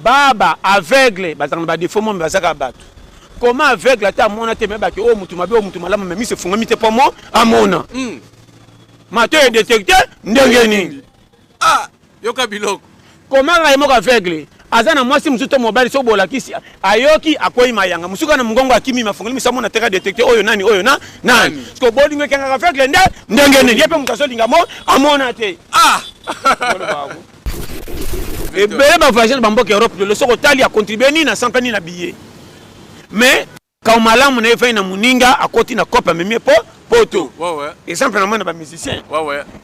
Baba aveugle bazalaka na ba défaut moko mais bazaka bato. Comment aveugle ata amona te mais baki oyo mutu mabe oyo mutu malamu mais miso efungami te po mo amona. Mato e détecte ndenge nini? Ah, yoka biloko. Comment ngai moko aveugle aza na mwasi mosusu to mobali soki bolakisi ayoki akwei mayanga mosusu kaka na mongongo akimi mafungoli miso amona teka detecte oyo nani oyo na nani siko bolingo ekangaka aveugle nde ndenge nini ye mpe moto azolinga mo amona te. Ah! Ebele ba voyage na bamboka Europe lelo soki otali acontribue nini na sanpe nini na billet mais kao malamu na ye efai na moninga akoti na cope amemi ye po poto. Exemple na mona ba musicien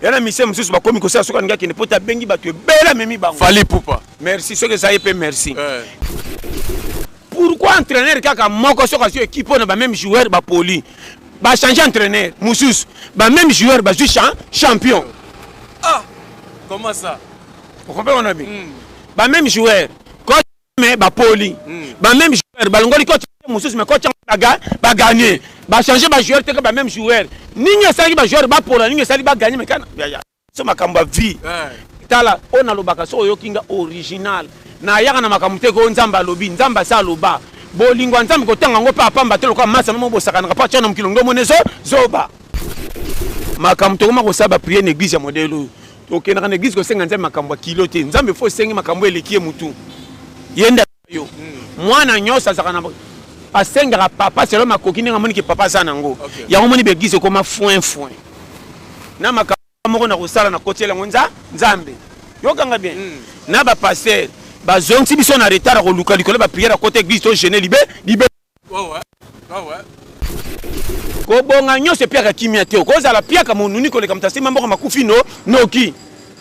ya na musicien mosusu bakomi kosala soki alingi akende poto abengi bato ebele amemi bango. Fally Ipupa. Merci soki eza ye mpe merci. Pourquoi entraîneur kaka moko soki azwi équipe oyo na ba même joueur bapoli ba changer entraîneur mosusu ba même joueur bazwi champion. Ah, comment ça? Okompe wana bi ba même joueur coach mais bapoli ba même joueur balongoli coach mosusu mais coach ba gagner ba changer ba joueur te ba même joueur nini esalaki ba joueur bapola nini esali ba gagner mais kana so makambo ya vie. Tala oyo nalobaka soki oyoki nga original nayaka na makambo te ko nzambe alobi nzambe asa aloba bolingo ya nzambe kotanga yango mpe apamba te lokola masa nomo bosakanaka mpo atya na mokili ngo mone zoba makambo tokoma kosala ba prière na église ya modèle oyo tokendaka na église kosenga nzambe makambo ya kilo te nzambe fo esengi makambo eleki ye mutu ye nde yo mwana nyonso azalaka na asengaka papa selo makoki ndenge amoni ke papa aza nango yango omoni ba église ekoma foin foin na makambo moko na kosala na kotiela yango nzambe yokanga bien. Na ba pasteur bazongisi biso na retard ya koluka likolo ba prière ya kota église to gêner libe libe. Kobonga nyonso epiaka kimia te okozala piaka monuni koleka moto asimba mboka makufi no noki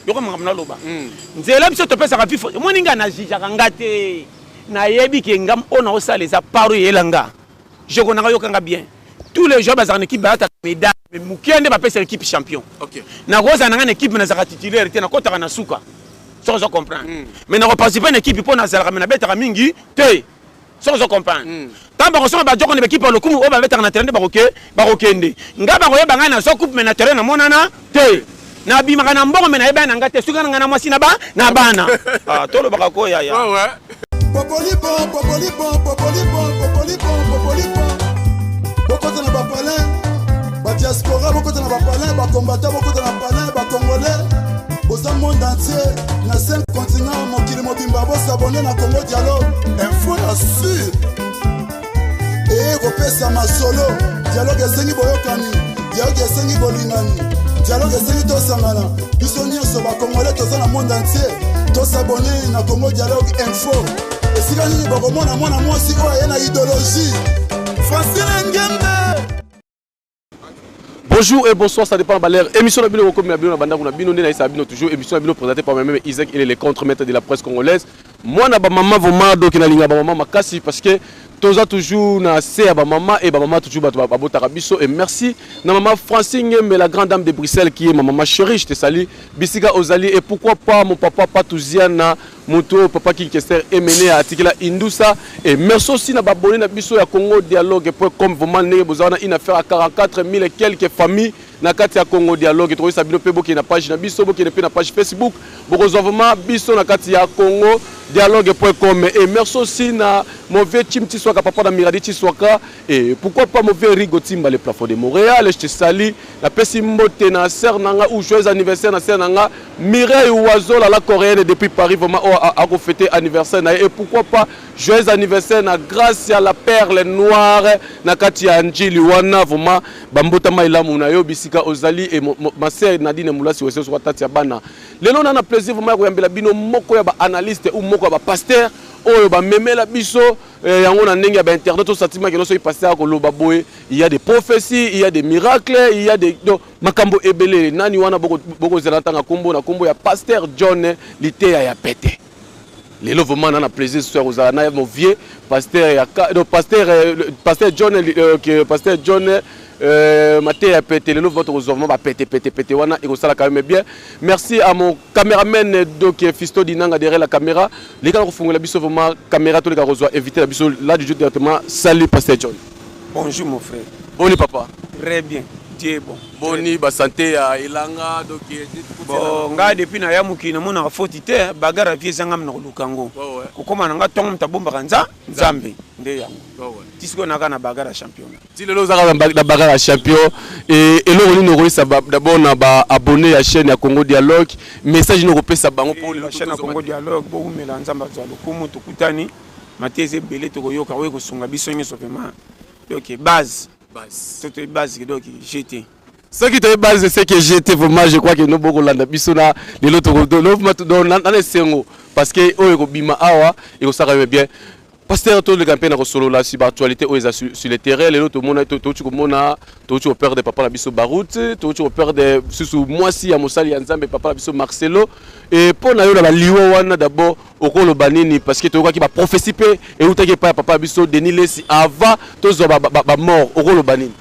yoka makambo naloba. Nzela biso topesaka vifo omoni nga najijaka nga te nayebi ke nga oyo naosala eza paro eyela nga joko nanga yokanga bien tous les joueurs bazalaka na équipe balataka médaille mais moke nde bapesa équipe champion. Nakozala na nga na équipe nazalaka titulaire te nakotaka na suka soki ozo comprendre. Mais nakoparticipe na équipe mpo nazalaka mais nabetaka mingi te soki ozo comprendre. Ntango bakosomba bajoko na baekipe ya lokumu oyo babetaka na terrain nde bakokende nga bakoyeba ngai nazwa coupe mais na terrain namonana te nabimaka na mbongo mais nayebani na ngai te soki na ngai na mwasi na bana. Ah, tolobaka ko yaya. Popolipo, popolipo, popolipo, popolipo, popolipo. Bokota na bapalin, badiaspora bokota na bapalin, bakombata bokota na palin, bacongolais boza monde entier na 5 continent mokili mobimba bosabone na Congo Dialogue info ya sur eye kopesa masolo. Dialogue esengi boyokani, dialogue esengi bolingani, dialogue esengi tosangana biso nyonso bakongolais toza na monde entier tosabone na Congo Dialogue info. Esika nini bokomona mwana mwasi oyo aye na idéologie Francine Ngembe. Bonjour et bonsoir, ça dépend de l'heure. Émission na bino komi na bino na bandako na bino nde na isa bino toujours émission na bino présentée par moi-même Isaac, il est le contre-maître de la presse congolaise. Moi na ba maman vraiment donc na linga ba maman makasi parce que toza toujours na se ya ba maman et ba maman toujours bato ba botaka biso. Et merci na maman Francine Ngembe, la grande dame de Bruxelles qui est ma maman chérie, je te salue. Bisika Ozali et pourquoi pas mon papa Patouziana Moto papa Kinkester Emene atikela Indusa. Et merci aussi na babonné na biso ya Congo Dialogue point com vraiment ndenge boza wana une affaire à 44 000 et quelques familles na kati ya Congo Dialogue. Tokoyesa bino pe bokende na page na biso, bokende pe na page Facebook, bokozwa vraiment biso na kati ya Congo Dialogue point com. Et merci aussi na mon vieux Chim Tiswaka, papa na Miradi Tiswaka, et pourquoi pas mon vieux Rigo Timba, le plafond de Montréal, je te salue. Na pesi mbote na sœur nanga ou joyeux anniversaire na sœur nanga Mireille Wazola la coréenne depuis Paris vraiment oh, a fêté anniversaire na ye. Et pourquoi pas joyeux anniversaire na Gracia la perle noire na kati ya Njili wana vraiment bambota mailamu na yo bisika ozali. Et ma sœur Nadine Moulasi wese so tati ya bana lelo na na plaisir vraiment ya koyambela bino moko ya ba analyste ou moko ya ba pasteur oyo ba memela biso yango na ndenge ya ba internet to sentiment que soki pasteur akoloba boye, il y a des prophéties, il y a des miracles, il y a des donc makambo ebele nani wana boko zela tanga kombo na kombo ya pasteur John Liteya ya pete. Lelo vraiment na plaisir ce soir ozala na mon vieux pasteur ya ka, donc pasteur John que pasteur John Mateya ya pete. Lelo votre vraiment ba pete pete pete wana et kosala quand même bien. Merci à mon caméraman donc Fisto Dinanga derrière la caméra. Les gars kofungola biso vraiment caméra tous les gars reçoit invité la biso là du jour directement. Salut pasteur John. Bonjour mon frère. Boni papa. Très bien. Dieu est bon. Boni basanté ya elanga, donc Bon, ngai depuis naya mokili, namonaka foti te. Bagarre ya vie ezangami na koluka yango. Kokóma na nga ntongo, moto abombaka Nzambe nde yango. Ti sikoyo naka na bagarre ya championnat. Ti lelo ozaka na bagarre ya champion. Eloko nini okoyisa d'abord na baabonné ya chaîne ya Congo Dialogue? Message nini okopesa bango mpo La chaîne ya Congo Dialogue, boumela, Nzambe azwa lokumu. Tokutani, mate eza ebele, tokoyoka oyo ekosunga biso nyonso vraiment. Donc base to base, donc gt. Soki toyebi base, c'est que gt vraiment, je crois que no bokolanda biso na lelo nana esengo, parce que oyo ekobima awa ekosalaka yo bien. Pasteur, toleka mpe na kosolola si baactualité oyo eza sur le terrain lelo. Tomona, touti komona, touti koperdre papa na biso Barut, touti koperdre susu mwasi ya mosali ya Nzambe, papa na biso Marcelo. E mpo na yo, na baliwa wana d'abord okoloba nini? Parce que toyokaki baprophétie mpe eutaki epai ya papa na biso Denis Lesi avant tozwa bamort. Okoloba nini?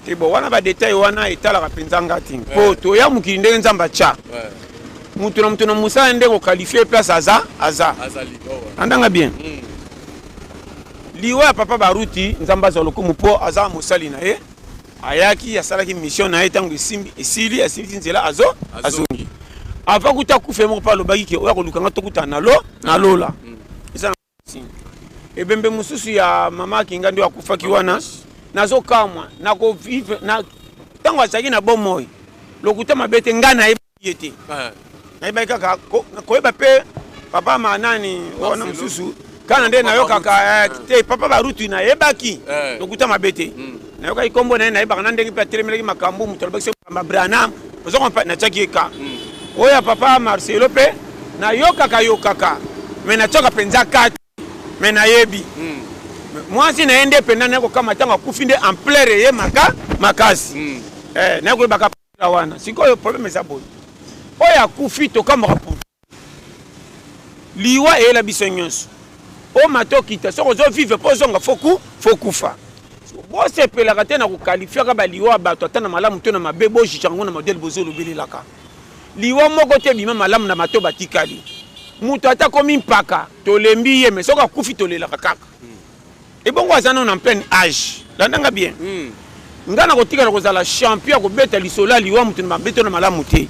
Te, bo wana badetail wana etalaka mpenza nga te, mpo toya mokili ndenge Nzambe atya mutu na mutu na mosala, nde koqualifier place aza andanga bien. Liwa ya papa Baruti, Nzambe azwa lokumu, mpo aza mosali na ye. Ayaki, asalaki mission na ye, ntango esimbi, esili, asimbisi nzela, azo azongi. Avant kuta akufa, ye moko mpe alobaki ke oyo akolukanga, tokutana na lo na lola. Eza na ebembe mosusu ya mama Kinga nde akufaki wana. Nazokamwa nakovivre na ntango azalaki na bomoi, lokuta mabe te, ngai nayebi ye te. Nayebaki kaka koyeba mpe papa manani wana mosusu kaka nde nayokaka te. Papa Barutu nayebaki, lokuta mabe te, nayokaki nkombo na ye, nayebaka na ndenge mpe atelemelaki makambo. Moto alobaki so Branham, ozokompa, natiaki ye ka. Oyo ya papa Marcelo mpe nayokaka yokaka, me natiaka mpenza kati, me nayebi mwasi na ye nde mpenza naye kokama ntango akufi, nde ampleur eye makasi. Naye koyebaka wana. Sikoyo problème eza boye: oyo akufi, tokamwaka pour liwa eyela biso nyonso. Omata, okita, soki ozovivre mpo ozonga, fo kufa. Bosepelaka te na koqualifiaka baliwa ya bato, ata na malamu to na mabe. Bojuger yango na modèle bozolobelelaka. Liwa moko te ebima malamu na bato batikali. Moto ata komi mpaka, tolembi ye, me soki akufi, tolelaka kaka. Ebongo aza nano na pleine âge. Landanga bien, nga na kotikala kozala champion ya kobeta lisolo ya liwa moto na mabe to na malamu te.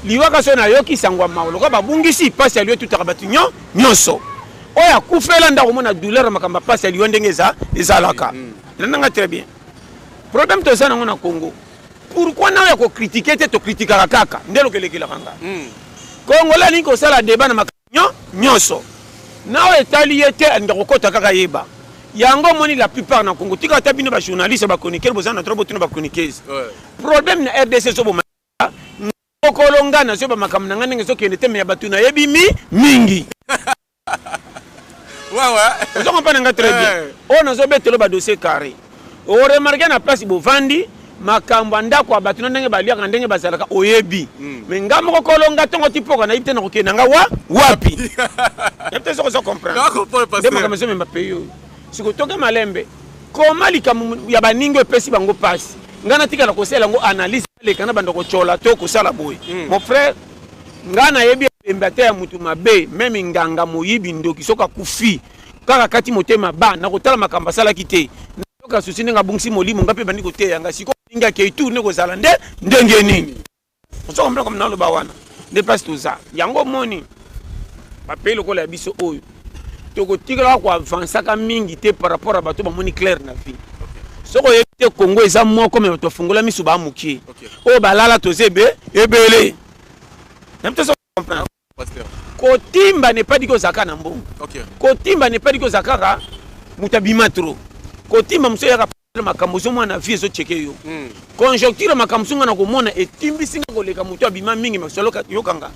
Liwa kasi oyo nayoki sango ya mawa, lokola babungisi, mpasi ya liwa etutaka bato nyonso. Oyo akufela ndako omona douleur ya makambo ya mpasi ya liwa ndenge eza ezalaka. Landanga très bien, problème toza nango na Congo, pourquoi na oyo ya kocritiquer te, tokritikaka kaka nde eloko elekelaka nga. Congolais alingi kosala débat na makambo nyonso na oyo etali ye te, alinga kokɔta kaka yeba yango. Omoni, la plupart na Congo, tika ata bino bajournaliste, bachroniqueur, boza na droit botuna bachroniqueuse. Problème na RDC ezoboma okolo. Nga nazoyeba makambo na ngai ndenge ezokende te, me ya bato nayebi mingi. Ozo comprendre nga très bien. Oyo nazobetelo badossier carré, oremarquer na place bovandi, makambo ya ndako ya bato na ndenge baliaka, na ndenge bazalaka, oyebi. Me nga moko kolonga ntongo ti mpoka, nayebi te nakokende na nga wa wapi, yebi te soki ozo comprendre nde makambo ezomema pays oyo. Siko toke malembe, koma likambo ya baningi oyo epesi bango mpasi, ngai natikala kosala yango analyse, aleka na bando kotyola to kosala boye. Mon frère, ngai nayebi ebembe ata ya motu mabe, meme nganga, moyibi, ndoki, soki akufi kaka kati motema ba nakotala makambo asalaki te, nayoka susi ndenge abungisi molimo. Nga mpe bandi koteya nga sikoyo ndenge akei tour nde kozala nde ndenge nini. Ozo comprendre comme naloba wana nde place toza yango. Omoni bapays lokola ya biso oyo, tokotikalaka koavansaka mingi te par rapport ya bato bamoni clair na vie. Soki oyebi te, Congo eza moko, me bato bafungola miso baa mokie, oyo balala toza ebele. Nayebi te soki comprendre. Kotimba n'est pas dit ozalaka na mbongo. Kotimba n'est pas dit oza kaka moto abima trop. Kotimba mosu eyaka makambo ozomona na vie, ezocheke yo conjoncture, makambo mosu nga na komona etimbisi nga koleka moto abima mingi. Masolo yokanga,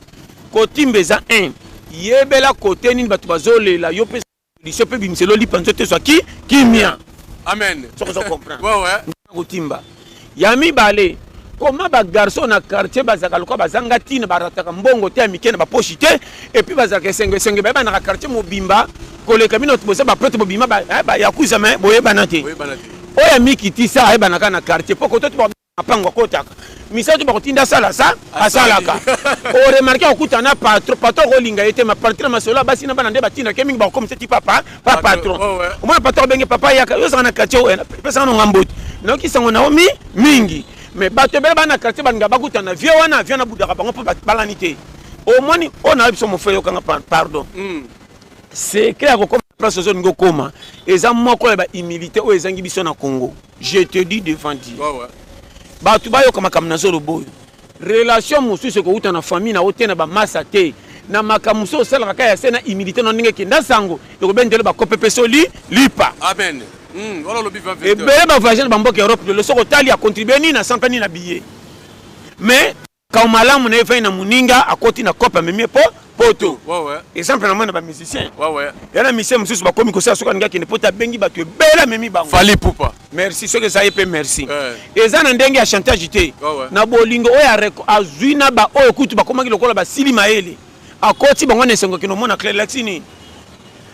kotimba eza 1 yebela kote nini bato bazolela yo mpe solution mpe bimiselo lipa nzoto ezwaki kimia. Amen. Soki ozo comprendre. Kotimba ya mibale, koma bagarçon na quartier bazalaka lokola bazanga ntina, barataka mbongo te ya mike na baposhi te, et puis bazalaka esengo esengo, bayebanaka quartier mobimba koleka bino. Boza baprêtre, bobima bayakuza, me boyebana te. Oyo amikitisa ayebanaka na quartier, mpo koto to mapango akotaka misala to bakotinda asala sa asalaka. Oremarquer, okuta na patron, patron okolinga ye te, ma patron masolo ya basi na bana nde batindaka mingi, bakokomisa ti papa pa patron. Omona patron obenge: "Papa, yaka, yo ozalaka na quartier oyo, epesaka nonga mbote, nayoki sango na yo mingi." Mais bato ebele bana na quartier balinga bakutana vieux wana, vieux wana abudaka bango mpo balani te. Omoni oyo nayebi biso mofe, yokanga, pardon. Secret ya kokoma place ozolingi okoma eza moko ya bahumilité oyo ezangi biso na Congo. Je te dis devant Dieu, bato bayoka makambo nazoloba oyo. Relation mosusu ekowuta na famille na yo te, na bamasa te, na makambo mosusu osalaka kaka ya se na humilité na ndenge ekenda sango ekobendele bakope mpe soli lipa. Amen. Wana olobi 20. Ebele bavoyage na bamboka Europe lelo, soki otali, acontribue nini na sanpe nini na billet, mais kao malamu na ye efai na moninga akoti na cope, amemi ye po poto. Exemple na mwana bamusicien ya na musicien mosusu bakomi kosala, soki alingi akende poto, abengi bato ebele, amemi bango. Fally Ipupa. Merci, soki eza ye mpe merci. Eza na ndenge ya chantage te. Na bolingo oyo azwi na baoyo kutu bakomaki lokola basili mayele, akoti bango na esengo, akende omona clair lakisi nini.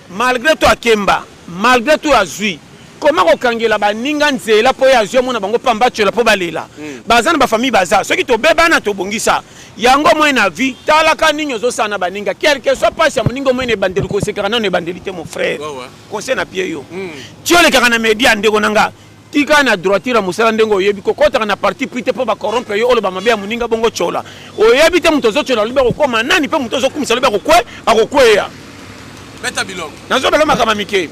Malgré to akemba, malgré to azwi koma kokangela baninga nzela mpo ye azwi, amona bango pamba, tyola mpo balela. Baza na bafamille, baza soki tobebana, tobongisa yango. Moi na vie, talaka nini ozosala na baninga, quelque soit mpasi ya moninga. Omoi na ebandeli, kosekaka nano ebandeli te, mon frère. Conseil na pie yo, ti olekaka na media, ndeko na nga, tika na droiture ya mosala ndenge oyebi. Kokɔtaka na parti pris te mpo bacorrompre yo, oloba mabe ya moninga bongo tyola. Oyebi te moto ozotyola alobi akokóma nani, mpe moto ozokumisa alobi akokweya. Beta biloko. Nazobela makambo mike.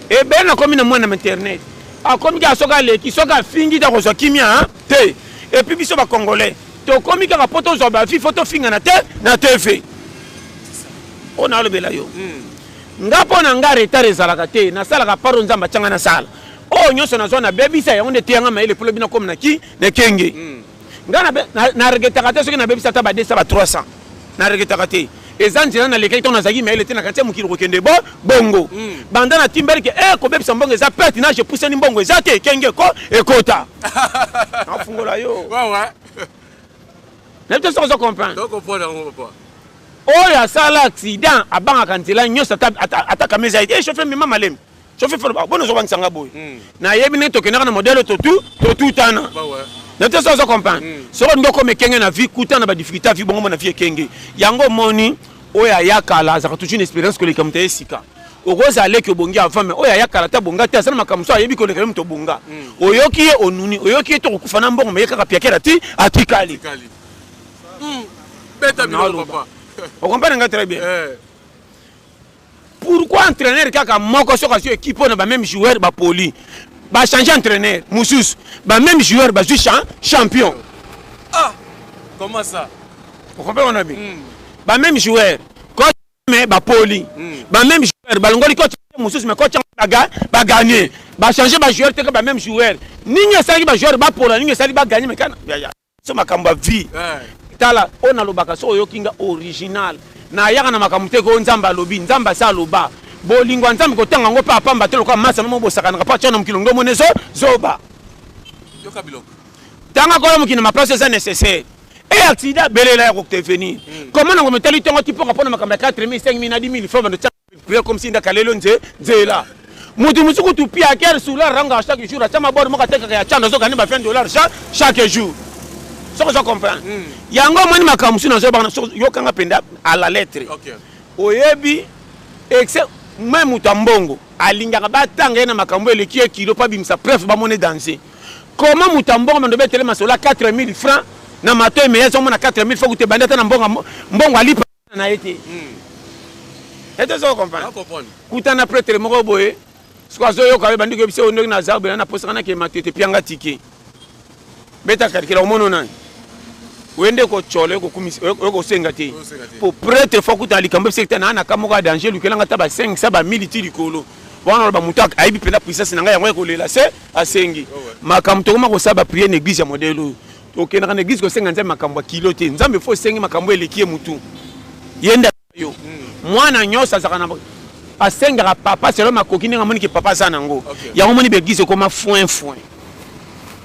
Ebele nakomi na mwana na internet, akomi kaka soki aleki, soki afingi te, akozwa kimia te. Et puis biso bacongolais tokomi kaka mpo tozwa bavues, faut tofingana te na TV. Oyo nalobela yo, nga mpo na nga retard ezalaka te. Nasalaka paro Nzambe atianga, nasala oyo nyonso nazwa, nabebisa yango nde teyanga mayele mpo lobi nakomi na ki na kenge. Nga naregretaka te soki nabebisa ata ba 200, ba 300, naregretaka te. Eza nzela nalekaki ntango nazalaki mayele te na kati ya mokili kokende bo bongo. Banda na timbeli ke kobebisa mbongo eza perte na je pusani, mbongo eza te, ekenge ko ekota, nafungola yo. Nayebi te soki ozo comprendre. Donc comprendre yango, papa. Oyo asala accident abangaka nzela nyonso, ata kama eza ye, chauffeur mema malemi, chauffeur bono ozobangisanga boye. Nayebi ndenge tokendaka na modele totu totutana. Nayebi te soki ozo comprendre. Soki olingi okoma ekenge na vie, kuta na badifficulté ya vie bongo mona vie ekenge yango. Omoni oyo aya kala azalaka toujours une expérience koleka moto aye sika. Okozala leki obongi avant, mais oyo aya kala te, abonga te, aza na makambo mosusu ayebi koleka yo moto obonga. Oyoki ye onuni, oyoki ye to kokufa na mbongo, mais ye kaka piakela ti atikali. Tikali. Beta biloko, papa. Ocomprendre nga très bien. Pourquoi entraîneur kaka moko, soki azwi équipe oyo na bameme joueur bapoli, bachange entraîneur mosusu, bameme joueur bazwi champion? Ah, comment ça? Ocomprendre wana bien. Bameme joueur, coach, mais bapoli, bameme joueur balongoli coach mosusu, mais coach bagagner, bachange bajoueur te, ka bameme joueur. Nini esalaki bajoueur bapola? Nini esali bagagner? Mais kana so makambo ya vie. Tala oyo nalobaka, so oyoki nga original, nayaka na makambo te ko Nzambe alobi, Nzambe asa aloba. Bolingo ya Nzambe kotanga yango mpe apamba te lokola masa nomo bosakanaka mpo atya na mokili ngo omona ezo zoba. Yoka biloko. Tanga kola mokili na maplace eza nécessaire e accident belela ya koprevenir. Comment nango metali ntongo ti mpoka mpona makambo ya 4000, 5000 na 10 000 francs, bando tia prière comme si ndaka lelo nze nzela mutu mosuku kutu piaker sula ranga chaque jour, atia mabor moko atekaka ya chando, azokani ba 20 $ chaque jour, soki ozo comprendre. Yango omoni makambo mosusu nazobanga, yokanga mpenza à la lettre. Oyebi excès me moto ya mbongo alingaka batanga ye na makambo eleki ye kilo mpo abimisa preuve, bamone danger. Comment moto ya mbongo bando betele masolo ya 4000 francs na matoi, me ye azomona 4000 francs kutu ebandi ata na mbongo, mbongo alipa na ye te. Ete ozo comprendre? Na comprendre. Kutana prêtre moko boye, soki azoyoka yo, bandi koyebisa oyo ndenge naza boye, naposaka nakema te te, pianga tike, beta calcul, omona nani oye nde kotyola, oye kosenga te. Osenga te. Po prêtre faut kuta likambo ebiseki te naa na ka moko ya danger, lukelanga ata ba 500, ba 1000 ti likolo wana. Oloba moto ayebi mpenza puissance na ngai, yango ekolela se asengi makambo. Tokoma kosala baprière na église ya modèle oyo. Tokendaka na église kosenga Nzambe makambo ya kilo te. Nzambe faut osengi makambo eleki ye motu, ye nde yo. Mwana nyonso azalaka na asengaka papa selo makoki ndenge amoniki papa aza nango. Yango omoni baeglise ekoma foin foin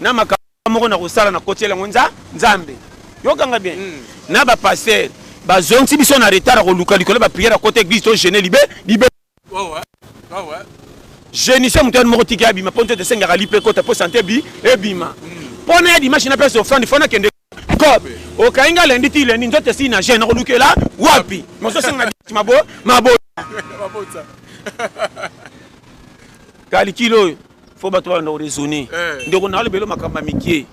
na makambo moko na kosala na kotiela yango Nzambe. Yokanga bien. Na bapasteur bazongisi biso na retard ya koluka likolo baprière ya kota église, to gene libe libe. Jeunisse moto yani moko tiki abima mpo nzoto esengaka lipe ekota mpo sante bi ebima mpo na ya dimanche napesa offrande, faut nakende kob okangi nga lundi ti lundi, nzoto esili na jeune, nakolukela wapi mozosenga dimanche mabo mabo Mabota. Kalikilo oyo faut bato babanda koraisonner. Ndeko, nalobelo makambo ya mike.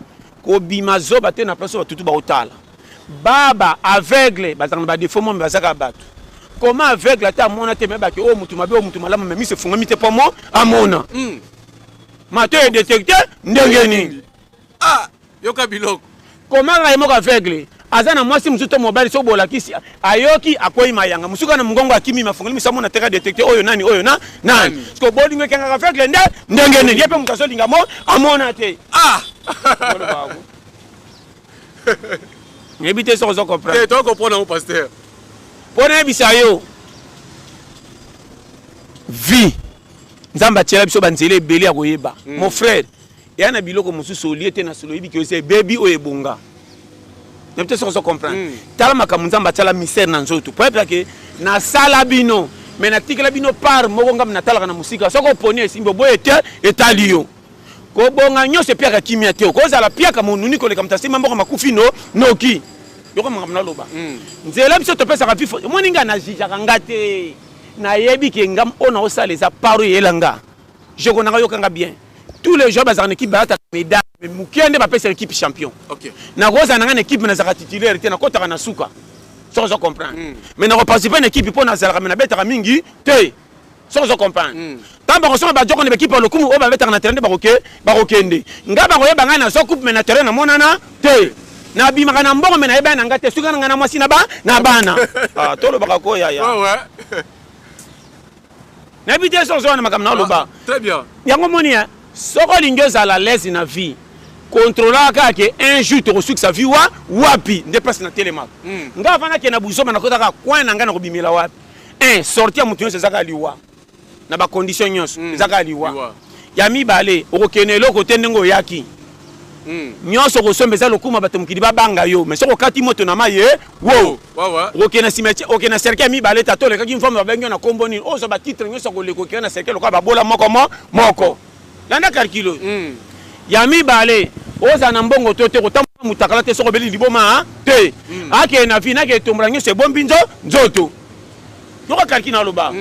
Kobima zoba te na place oyo batutu baotala. Baba aveugle bazalaka na ba défaut moko mais bazaka bato. Comment aveugle ata amona te mais bake oyo mutu mabe oyo mutu malamu mais miso efungami te po mo amona. Mato e détecte ndenge nini? Ah, yoka biloko. Comment ngai moko aveugle aza na mwasi mosusu to mobali soki bolakisi ayoki akwei mayanga mosusu kaka na mongongo akimi mafungoli miso amona teka detecte oyo nani oyo na nani parce que bolingo ekangaka aveugle nde ndenge nini ye mpe moto azolinga mo amona te. Ah, nayebi te soki ozo comprendre. Te, to comprendre yango, pasteur. Mpo nayebisa yo vie, Nzambe atiela biso banzela ebele ya koyeba. Mon frère, eya na biloko mosusu olie te na solo oyebi ke eza ebebi oyo ebonga. Nayebi te soki ozo comprendre. Tala makambo Nzambe atiala mystère na nzoto po yebisa ke nasala bino mais natikela bino part moko ngambo natalaka na mosika. Soki oponi esimbi, oboye te, etali yo. Kobonga nyonso epiaka kimia te. Okozala piaka monuni koleka moto asimba mboka makufi no noki. Yoka makambo naloba. Nzela biso topesaka vifo. Omoni nga na jugeaka nga te. Nayebi ke nga oyo naosala eza part oyo eyela nga. Joko nanga yoka nga bien. Tous les joueurs bazalaka na équipe balataka médaille. Mais moke nde bapesa équipe champion. Nakozala na nga na équipe nazalaka titulaire te, nakotaka na suka. Soki ozo comprendre. Mais nakoparticiper na équipe mpo nazalaka mais nabetaka mingi te. Soki ozo comprendre. Ntango bakosomba bajoko na équipe ya lokumu oyo babetaka na terrain nde bakokende. Nga bakoyeba ngai nazwa coupe mais na terrain namonana te. Nabimaka na mbongo mais nayebana na nga te. Soki na ngai na mwasi na ba na bana. Ah, tolobaka ko yaya. Nayebi te soki ozowana makambo naoloba. Très bien. Yango moni ya soki olingi ozala l'aise na vie, contrôlaka kaka ke un jour tokosukisa vie wa wapi nde place na telemaka. Nga avant nakende na buzoba nakotaka coin na ngai nakobimela wapi. Un sortie ya moto nyonso ezaka liwa na ba condition nyonso, ezaka liwa. Liwa. Ya mibale okokende eloko te ndenge oyaki. Nyonso okosomba eza lokuma bato mokili babanga yo, mais soki okati moto na mai ye wo okokende na cimetière, okokende na cercueil ya mibale tata olekaki mvambe babengi yo na kombo nini, ozwa ba titre nyonso ya koleka okende na cercueil lokola babola moko moko. Landa calcul oyo. Ya mibale ozala na mbongo to te, kotambola mutakala te soki obeli liboma te. Akende na vie nakende tombola nyonso ebombi nzoto. Yoka calcul na aloba.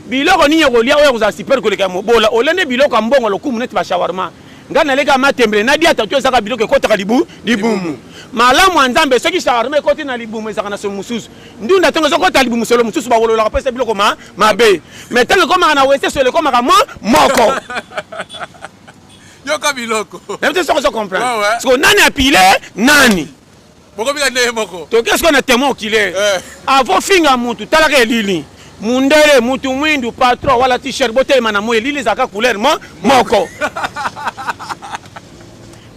Biloko nini okolia oyo kozala super koleka ya mobola, olia nde biloko ya mbongo lokumu neti ba shawarma. Nga naleka matembele na diata to ezaka biloko ekotaka libumu. Malamu ya Nzambe soki shawarma ekoti na libumu ezaka na solo mosusu. Ndunda ntango ezokota libumu solo mosusu bakololaka pesa biloko mabe. Mais ntango ekomaka na wese solo ekomaka moko. Yoka biloko. Nayebi te soki ozo comprendre. Siko nani apile nani? Bokomika ndenge moko. Toke sikoyo na témoin oculaire. Avant finga mutu talaka elili. Mundele, mutu mwindu, patron wala t-shirt botelema na moi elili ezalaka couleur moko.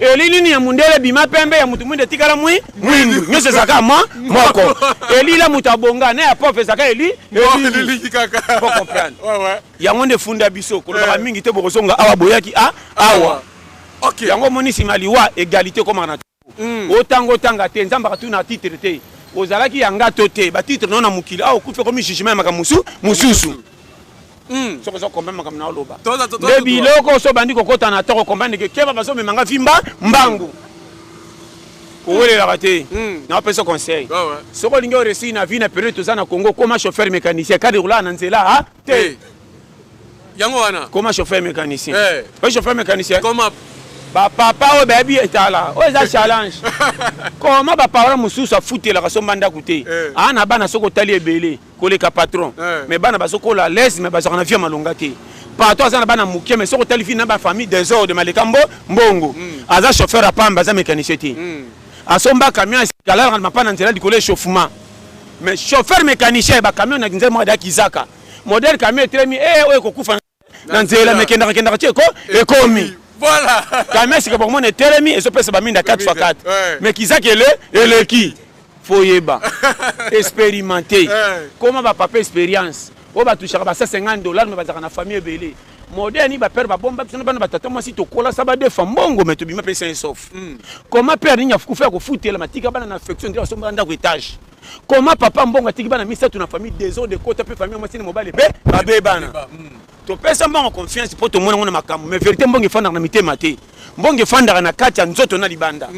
Elili nini ya mundele bima pembe ya mutu mwindu etikala mwindu. Nyonso ezalaka moko. Elili ya mutu abonga na ya pauvre ezalaka elili. Kaka. Faut comprendre. Yango nde funda biso kolobaka mingi te bokozonga awa boyaki awa. Yango omoni nsima liwa égalité ekomaka na Otanga otanga te, Nzambe akatuna titre te. Ozalaki ya nga to te, ba titre no na mokili awa okufi ekomi jugement ya makambo mosusu. Soki ozo comprendre makambo na oloba. Nde biloko so bandi kokota na toko comprendre ke keba bazomema nga vimba mbangu. Kowelelaka te. Na opesa conseil. Soki olingi o réussir na vie na période toza na Congo, koma chauffeur mécanicien, kadi kolala na nzela ha te. Yango wana. Koma chauffeur mécanicien. Oyo chauffeur mécanicien. Koma ba papa oyo bayebi etala oyo eza challenge. Koma ba parents mosusu afutelaka somba ndako te. A na bana soki otali ebele koleka patron. Mais bana bazokola à l'aise mais bazalaka na vie ya malonga te. Patron aza na bana moke mais soki otali vie na ba famille désordre maleka mbongo. Aza chauffeur ya pamba, aza mécanicien te. Asomba camion alalaka na mapa na nzela likolo échauffement. Mais chauffeur mécanicien ba camion na nzela moko ya kizaka. Modèle camion etelemi, oyo ekokufa na nzela, mais kendaka, kendaka ti ekomi. Voilà. Camion sika bokomona etelemi, ezopesa ba minda 4 fois 4. Mais kizaka eleki. Faut yeba. Expérimenter. Comment ba papa expérience? Oyo ba touchaka ba 150 $ mais bazalaka na famille ebele. Modèle ni ba père ba bomba biso na bana ba tata mwasi tokola sa ba defa mbongo mais tobima pe sain sauf. Comment père ni nyafukufa ya kofutela matika bana na affection ndira somba ndako étage. Comment papa mbongo atiki bana misato na famille désordre kota pe famille mwasi na mobali pe babe bana. Topesa mbongo confiance po tomona ngo na makambo mais vérité mbongo efandaka na mitema te. Mbongo efandaka na kati ya nzoto na libanda.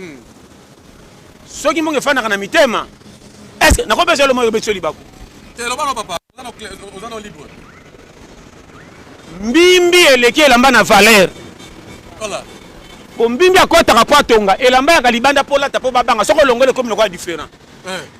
Soki mbongo efandaka na mitema, est-ce que nakopesa yo lomo yo libaku? Te loba no papa, oza no libre. Mbimbi eleki elamba na valeur. Voilà. Po mbimbi akotaka po atonga elamba yaka libanda po olata po babanga soki olongoli ekomi lokola different.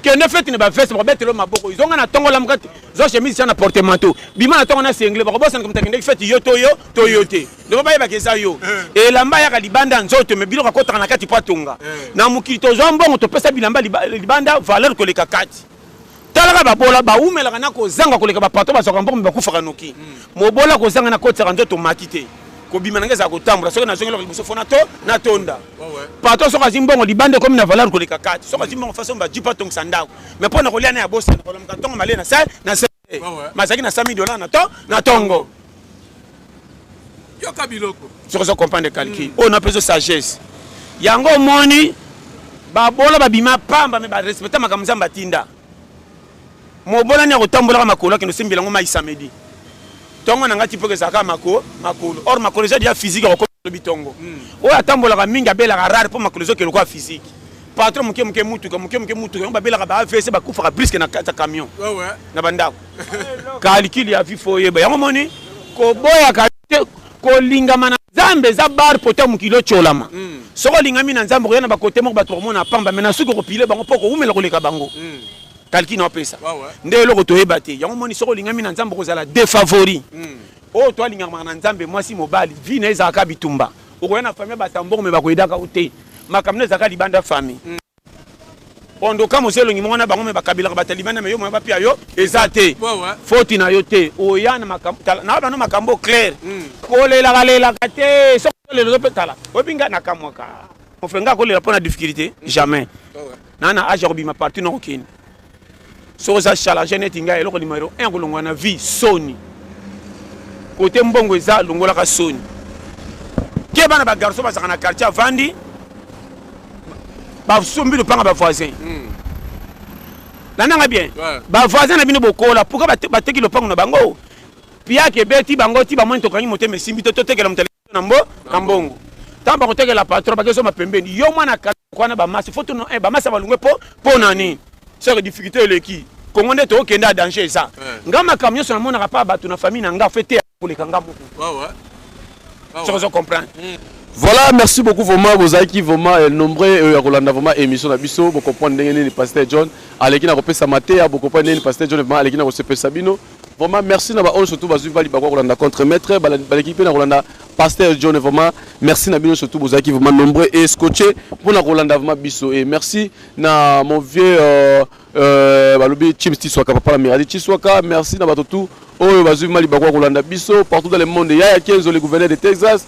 Kende feti na ba veste bakobetela yo maboko zonga na tongo lamuka zwa chemise tia na porte manteau bima na tongo na sengle bakobosana moto akendeki feti yo to yo to yo te ndeko bayebaka eza yo eh. Elamba yaka libanda nzoto me biloko akotaka na kati po atonga eh. Na mokili tozwa mbongo topesa bilamba libanda valeur koleka kati. Talaka babola bawumelaka na kozanga koleka bapatron bazwaka mbongo me bakufaka noki. Mobola kozanga na kotisaka nzoto maki te kobima na ngai ezala kotambola soki nazongi eloko liboso fo nato natonda. Patron soki azwi mbongo libanda ekomi na valeur koleka kati. Soki azwi mbongo façon bajipe atongisa ndako mais mpo na kolia na ya bosana kolamuka ntongo malie na se na se mazalaki na 100 dollar na to na tongo. Yoka biloko. Soki ozo comprendre calcul oyo na peso sagesse yango omoni babola babima pamba me barespecta makambo Nzambe atinda. Mobola ni akotambolaka makolo akende osembela yango mai samedi ntongo na ngai ti mpoka ezalaka mako makolo or makolo eza deja physique akokolobi ntongo oyo atambolaka mingi abelaka rare mpo makolo ezokende lokola physique. Patron moke moke mutuka moke moke mutuka yango babelaka ba AVC bakufaka briske na kati ya camion na bandako. Calcul ya vie fo oyeba yango moni koboyaka te kolingama na Nzambe eza bar pota mokili otyolama. Soki olingami na Nzambe okoya na bakote moko bato bakomona pamba me na suki okopile bango mpo kowumela koleka bango. Calcul na opesa nde eloko toyeba te yango moni soki olingami na Nzambe okozala défavori. Oyo to alingama na Nzambe mwasi mobali vie na ezalaka bitumba. Okoya na famille bato mbongo me bakoyedaka yo te. Makambo na ezalaka libanda famille. Ondoka mosi elongi moko na bango me bakabilaka bato ya libanda me yo moya bapia yo eza te. Foti na yo te oya na makambo na bano makambo clair. Kolelaka lelaka te soki olela ozo tala. Oyebi nga nakamwaka. Mon frère nga kolela mpo na difficulté jamais. Na na âge ya kobima partout na kokende. Soki oza challenge neti ngai eloko numéro 1 kolongwa na vie soni. Kote mbongo eza longolaka soni. Ke bana ba garçon bazaka na quartier avandi basombi lopanga ba voisin. Landanga bien. Ba voisin na bino bokola pourquoi bateki lopango na bango? Piake ebeti bango ti bamoni tokangi motema esimbi te totekela moto na mbo na mbongo. Tango bakotekela patron bakezoma pembeni yo mwana wana bamasi faut tono bamasi balongwe po po na nini? Soki difficulté eleki Kongo nde tokende a danger eza. Nga makambo nyonso namonaka pa bato na famille na nga fe te koleka nga moko. Soki ozo comprendre. Voilà, merci beaucoup vraiment bozalaki vraiment nombreux ya kolanda vraiment émission na biso, bo comprendre ndenge nini Pasteur John aleki na kopesa mateya, bo comprendre ndenge nini Pasteur John vraiment aleki na kosepelisa bino. Vraiment merci na ba oyo surtout bazwi bali bakwa kolanda contre maître baleki pe na kolanda Pasteur John vraiment merci na bino surtout bozalaki vraiment nombreux et scotché pour na kolanda vraiment biso et merci na mon vieux balobi Chims Tiswaka papa la Miradi Tiswaka merci na bato tout oyo bazwi mali bakwa kolanda biso partout dans le monde. Yaya Kenzo le gouverneur de Texas,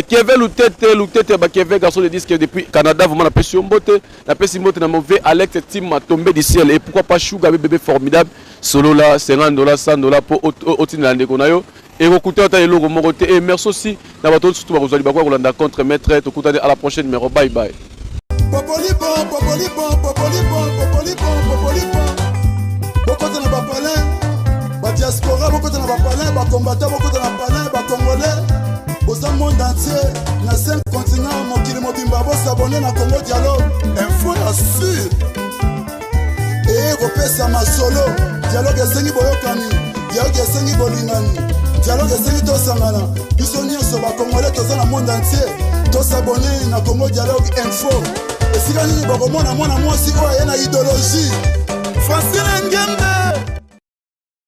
Kevin Lutete Lutete ba Kevin garçon de disque depuis Canada vraiment na pesi mbote na pesi mbote na mon vieux Alex Tim tombé du ciel et pourquoi pas Sugar bébé formidable solo là $50 $100 pour otina ndeko na yo et kokuta ata eloko moko te. Et merci aussi na bato surtout bakozwa libakwa kolanda contre maître tokutani à la prochaine numéro. Bye bye. Popolipo, popolipo, popolipo, popolipo, popolipo. Bokota na bapalin, ba diaspora, bokota na bapalin, ba combattant, bokota na palin, ba congolais. Boza monde entier, na 5 continents, mokili mobimba, bosabone na Congo Dialogue. Info ya sûr. Eye kopesa masolo, dialogue esengi boyokani, dialogue esengi bolingani, dialogue esengi tosangana. Biso nyonso ba congolais toza na monde entier, tosabone na Congo Dialogue Info. Esika nini bokomona mwana mwasi oyo aye na idéologie? Francine Ngembe.